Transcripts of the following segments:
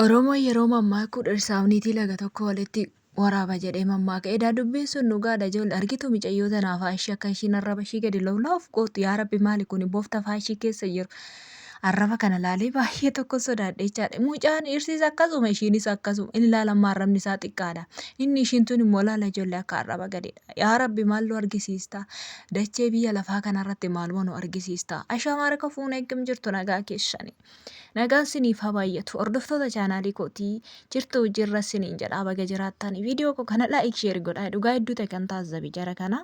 Oromoon yeroo mammaaku dhirsaaf niitii laga tokko walitti waraaba jedhee mammaaka. Edaa dubbiin sun dhugaadha ijoollee argitu micayyoo tana afaan ishii akka ishiin arraba ishii gadi loloof gootu yaa rabbi maali kun bofta afaan ishii keessa jiru. Arraba kana laalee baay'ee tokko sodaadhe jechaadha. Mucaan dhirsis akkasuma ishiinis akkasuma inni ilaalamma arrabni isaa xiqqaadha. Inni ishiin tun immoo laala ijoollee akka arraba gadidha. Yaa rabbi maal nu argisiista? Dachee biyya lafaa kanarratti maaluma nu argisiista? Ashamaa harka fuunee akkam jirtu nagaa keessanii. Nagaan siniif haa baay'atu hordoftoota chaanaalii kootii jirtu jirra siniin jedha baga jiraattani viidiyoo koo kana laayik sheer godhaa dhugaa hedduu ta'e kan taazzabe jara kana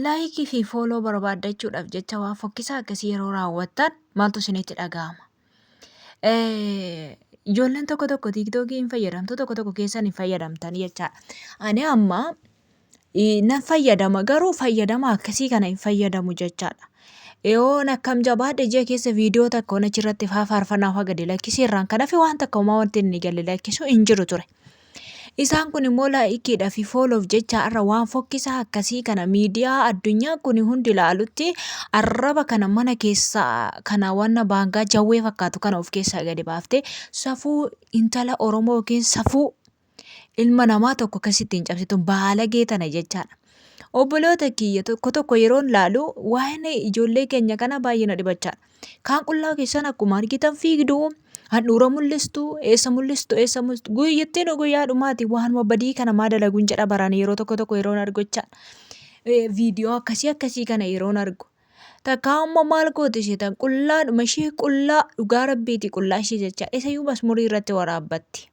laayikii fi fooloo barbaaddachuudhaaf jecha waan fokkisaa akkasii yeroo raawwattan maaltu isinitti dhaga'ama. Ijoolleen tokko tokko tiiktookii hin fayyadamtu tokko tokko keessan hin fayyadamtan jechaadha. Ani amma nan fayyadama garuu fayyadama akkasii kana hin fayyadamu jechaadha. Yoon akkam jabaadhe ji'a keessa viidiyoo takka waan achirratti faa faarfannaa faa gadi lakkisee irraan kan hafe waan takka homaa wanti inni gadi lakkisu hin jiru ture. Isaan kun immoo laayikiidha fi fooloof jecha har'a waan fokkisaa akkasii kana miidiyaa addunyaa kun hundi ilaalutti arraba kana mana keessaa kana wanna baangaa jawwee fakkaatu kana of keessaa gadi baaftee safuu intala Oromoo yookiin safuu ilma namaa tokko akkasitti hin cabsitu baalagee tana jechaadha. Obboloota kiyya tokko tokko yeroon laalu waa'een ijoollee keenya kana baay'ee na dhibachaadha. Kaan qullaa keessan akkuma argitan fiigdu, handhuura mul'istu, eessa mul'istu, eessa mul'istu. Guyyattiin guyyaa dhumaati waanuma badii kana maa dalaguun jedha baraan yeroo tokko tokko yeroon argu jechaadha. Viidiyoo akkasii akkasii kana yeroon argu. Takkaa immoo maal gooti isheetan qullaadhuma ishee qullaa dhugaa rabbiiti qullaa ishee jecha isayyuu masmurii irratti waraabbatti.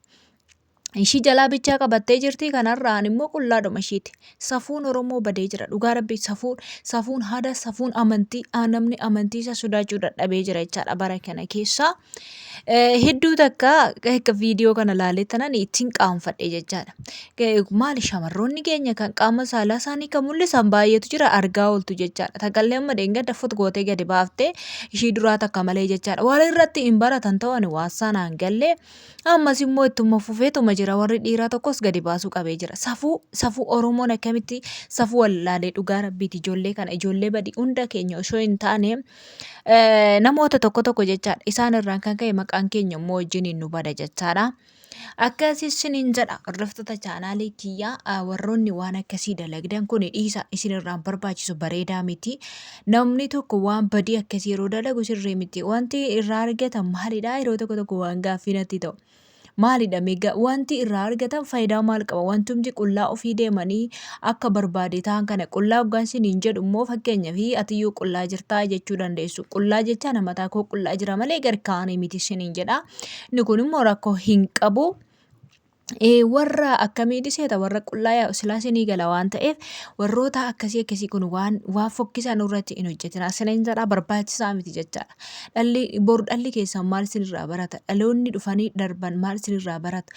Ishii jalaa bichaa qabattee jirti kanarraan immoo qullaadhuma ishiiti. Safuun Oromoo badee jira. Dhugaa rabbii safuun safuun haada safuun amantii namni amantii isaa sodaachuu dadhabee jira jechaadha bara kana keessa. Hedduu takka akka viidiyoo kana laalee tanan ittiin qaanfadhe jechaadha. Maali shamarroonni keenya kan qaama saalaa isaanii kan mul'isan baay'eetu jira argaa ooltu jechaadha. Takallee amma dheengadda fut gootee gadi baaftee ishii duraa takka malee jechaadha. Walirratti hin baratan ta'an waassaa naan gallee. Ammas immoo ittuma fufeetuma jira warri dhiiraa tokkos gadi baasuu qabee jira. Safuu safuu Oromoon akkamitti safuu wallaalee dhugaa rabbiiti ijoollee kana ijoollee badii hunda keenya osoo hin taane namoota tokko tokko jechaadha. Isaan irraan kan ka'e maqaan keenya immoo wajjiniin nu bada jechaadha. Akkasii isiniin jedha hordoftoota chaanaalii kiyyaa warroonni waan akkasii dalagdan kun dhiisa isinirraan barbaachisu bareedaa miti. Namni tokko waan badii akkasii yeroo dalagu sirrii miti. Wanti irraa argatan maalidha? Yeroo tokko tokko waan gaaffii natti ta'u. Maalidha mee wanti irraa argatan faayidaa maal qaba? Wantumti qullaa ofii deemanii akka barbaade ta'an kana qullaa hoggaan isiniin jedhu immoo fakkeenyaaf atiyyuu qullaa jirtaa jechuu dandeessu. Qullaa jechaa nama mataa koo qullaa jira malee gad kaa'anii miti isiniin jedha. Inni kun immoo rakkoo hin qabu. Warra akkamiiti seeta warra qullaa yaa'u silaa isinii gala waan ta'eef warroota akkasii akkasii kun waan waan fokkisaa nurratti hin hojjetina isiniin jedha barbaachisaa miti jechaadha. Dhalli boru dhalli keessan maal isinirraa barata dhaloonni dhufanii darban maal isinirraa barata.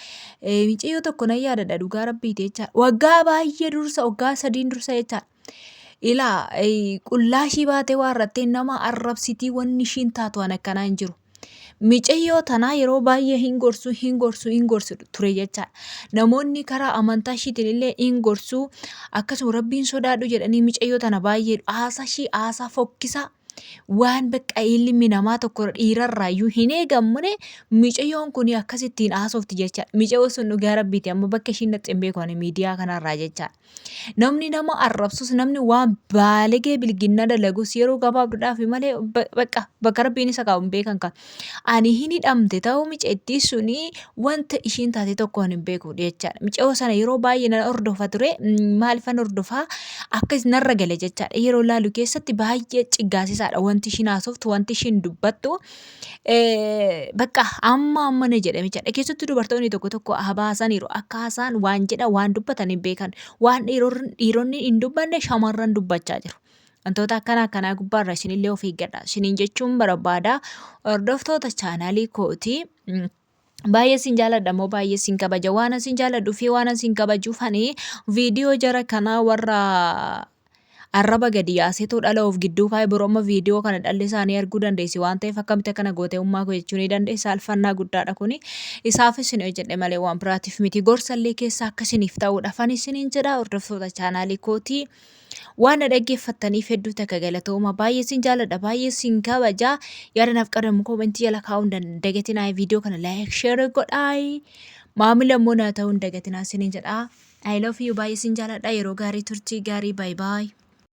Micayyoo tokko nan yaadadha dhugaa rabbiiti jechaadha. Waggaa baay'ee dursa waggaa sadiin dursa jechaadha. Ilaa qullaa ishii baatee waan irratti nama arrabsitii wanni ishiin taatu waan akkanaa hin jiru. Micayyoo tanaa yeroo baay'ee hin gorsu hin gorsu hin gorsu ture jechaadha. Namoonni karaa amantaa ishiitiin illee hin gorsu akkasuma rabbiin sodaadhu jedhanii micayyoo tana baay'ee haasaa ishii haasaa fokkisaa waan bakka ilmi namaa tokko dhiirarraa iyyuu hin eegamne micayyoon kun akkasittiin haasofti jechaadha. Micayyoo sun dhugaa rabbiiti amma bakka ishiin dhaqxe hin beeku ani miidiyaa kanarraa jechaadha. Namni nama arrabsus namni waan baalegee bilginnaa dalagus yeroo gabaabduudhaaf malee bakka bakka rabbiin isa kaa'u hin beekan kan. Ani hin hidhamte ta'uu micettii suni wanta ishiin taate tokko hin beeku jechaadha. Micayoo sana yeroo baay'ee nan hordofa ture maalifan hordofaa akkas narra gale jechaadha. Yeroo laalu keessatti baay'ee ciggaasisaadha wanti ishiin haasoftu wanti ishiin dubbattu. Bakka amma amma na jedhame jechaadha. Keessattuu dubartoonni tokko tokko habaasaniiru. Akka haasaan waan jedhan waan dubbatan hin beekan. Waan dhiironni hin dubbanne shamarran dubbachaa jiru. Wantoota akkana akkanaa gubbaarra isinillee of eeggadha. Isiniin jechuun barbaada. Hordoftoota chaanaalii kooti. Baay'ee sin jaaladha immoo baay'ee sin kabaja. Waan sin jaaladhu fi waan sin kabajuuf ani viidiyoo jara kanaa warra Arraba gadi yaaseetoo dhala of gidduu kaa'e boru amma viidiyoo kana dhalli isaanii arguu dandeessi waan ta'eef akkamitti akkana gootee ummaa koo jechuu ni dandeessa. Alfannaa guddaadha kuni. Isaaf isin hojjedhe malee waan biraatiif miti. Gorsallee keessaa akka isiniif ta'uudhaaf ani isiniin jedha hordoftoota chaanaalii kootii. Waan na dhaggeeffattaniif hedduu takka galatooma. Baay'ee sin jaalladha, baay'ee sin kabaja. Yaada naaf qabdan koomentii jala kaa'uun hin dagatinaa. Viidiyoo kana like, share godhaa. Maamila immoo naa ta'uu hin dagatinaa isiniin jedha. I love you baay'ee sin jaalladha. Yeroo gaarii turtii gaarii bye bye.